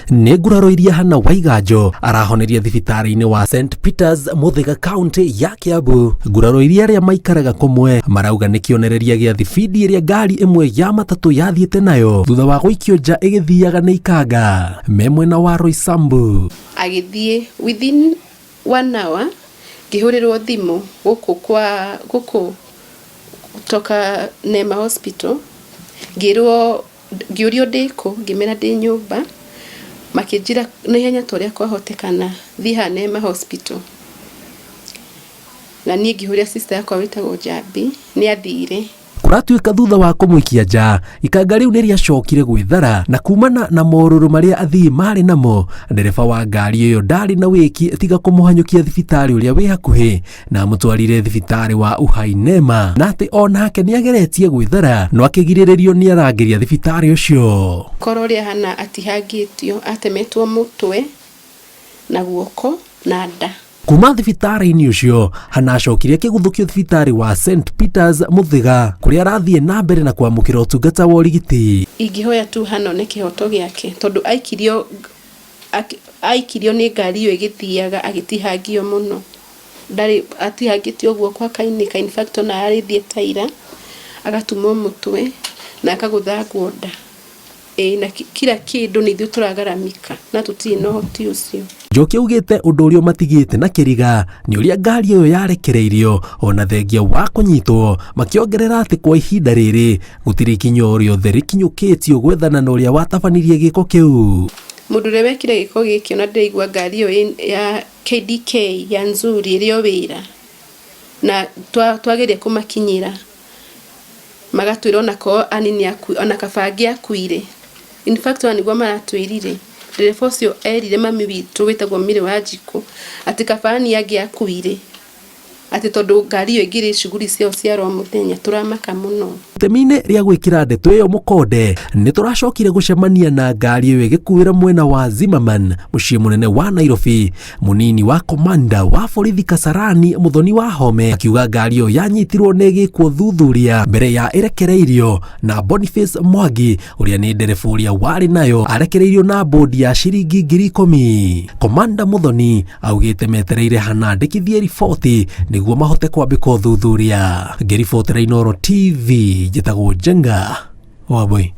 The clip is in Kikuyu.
Nĩ nguraro iria Hannah Waiganjo arahoneria thibitarĩ-inĩ wa St Peters Muthaiga kaunti ya Kiambu. Nguraro iria arĩa maikaraga kũmwe marauga nĩ kĩonereria gĩa thibindi ĩrĩa ngari ĩmwe ya matatũ yathiĩte nayo thutha wa gũikio nja ĩgĩthiaga nĩ ikanga me mwena wa Roysambu. Agĩthiĩ within one hour ngĩhũrĩrwo thimũ gũkũ kwa gũkũ kutoka Nema Hospital ngĩrwo ngĩũrio ndĩkũ ngĩmera ndĩ nyũmba makĩnjĩra na ihenya ta ũrĩa kwahotekana thiĩ haha Nema Hospital na niĩ ngĩhũrĩra sister yakwa wĩtagwo Njambi nĩ athire. Kũratuĩka thutha wa kũmũikia nja, ikanga rĩu nĩ rĩacokire gwĩthara na kumana na morũrũ marĩa athii marĩ namo, ndereba wa ngari ĩyo ndarĩ na wĩki tiga kũmũhanyũkia thibitarĩ ũrĩa wĩ hakuhĩ na amũtwarire thibitarĩ wa Uhai Nema na atĩ o nake nĩ ageretie gwĩthara no akĩgirĩrĩrio nĩ arangĩri a thibitarĩ ũcio. Korwo ũrĩa ahana atihangĩtio, atemetwo mũtwe na guoko na nda. Kuma thibitarĩ-inĩ ũcio, Hannah acokire akĩguthũkio thibitarĩ wa St Peters Mũthĩga kũrĩa arathiĩ na mbere na kwamũkĩra ũtungata wa ũrigiti. Ingĩhoya tu Hannah one kĩhoto gĩake tondũ aikirio aikirio nĩ ngari ĩyo ĩgĩthiaga agĩtihangio mũno. Ndarĩ atihangĩtio guoko akainĩka in fact ona arĩthiĩ ta ira agatumwo mũtwe na akagũthangwo nda. Ĩĩ na kila kĩndũ nĩ ithuĩ tũragaramika na tũtirĩ na ũhoti ũcio. Njoki augĩte ũndũ ũrĩa ũmatigĩte na kĩriga nĩ ũrĩa ngari ĩyo yarekereirio ona thengia wa kũnyitwo, makĩongerera atĩ kwa ihinda rĩrĩ gũtirĩ ikinya o rĩothe rĩkinyũkĩtio gwethana na ũrĩa watabanirie gĩko kĩu. Mũndũ ũrĩa wekire gĩko gĩkĩ ona ndĩraigua ngari ĩyo ya KDK ya Nzuri ĩrĩ o wĩra na twageria kũmakinyĩra magatwĩra ona korwo Ann nĩ ona kaba angĩakuire. In fact ona nĩguo maratwĩrire, ndereba ũcio erire mami witũ wĩtagwo Mary Wanjikũ atĩ kaba Ann angĩakuire, atĩ tondũ ngari ĩyo ĩngĩrĩ shughuli ciao cia oro mũthenya, tũramaka mũno. Itemi-inĩ rĩa gwĩkĩra ndeto ĩyo mũkonde, nĩ tũracokire gũcemania na ngari ĩyo ĩgĩkuĩra mwena wa Zimmerman, mũciĩ mũnene wa Nairobi. Mũnini wa komanda wa borithi Kasarani Muthoni wa Home akiuga ngari ĩyo yanyitirwo nĩ ĩgĩkwo thuthuria mbere ya ĩrekereirio na Boniface Mwangi ũrĩa nĩ ndereba ũrĩa warĩ nayo arekereirio na bodi ya ciringi 10,000. Komanda Muthoni augĩte metereire Hannah andĩkithie riboti nĩguo mahote kwambĩka ũthuthuria. Ngĩribotera Inooro TV njĩtagwo Njenga Wambui.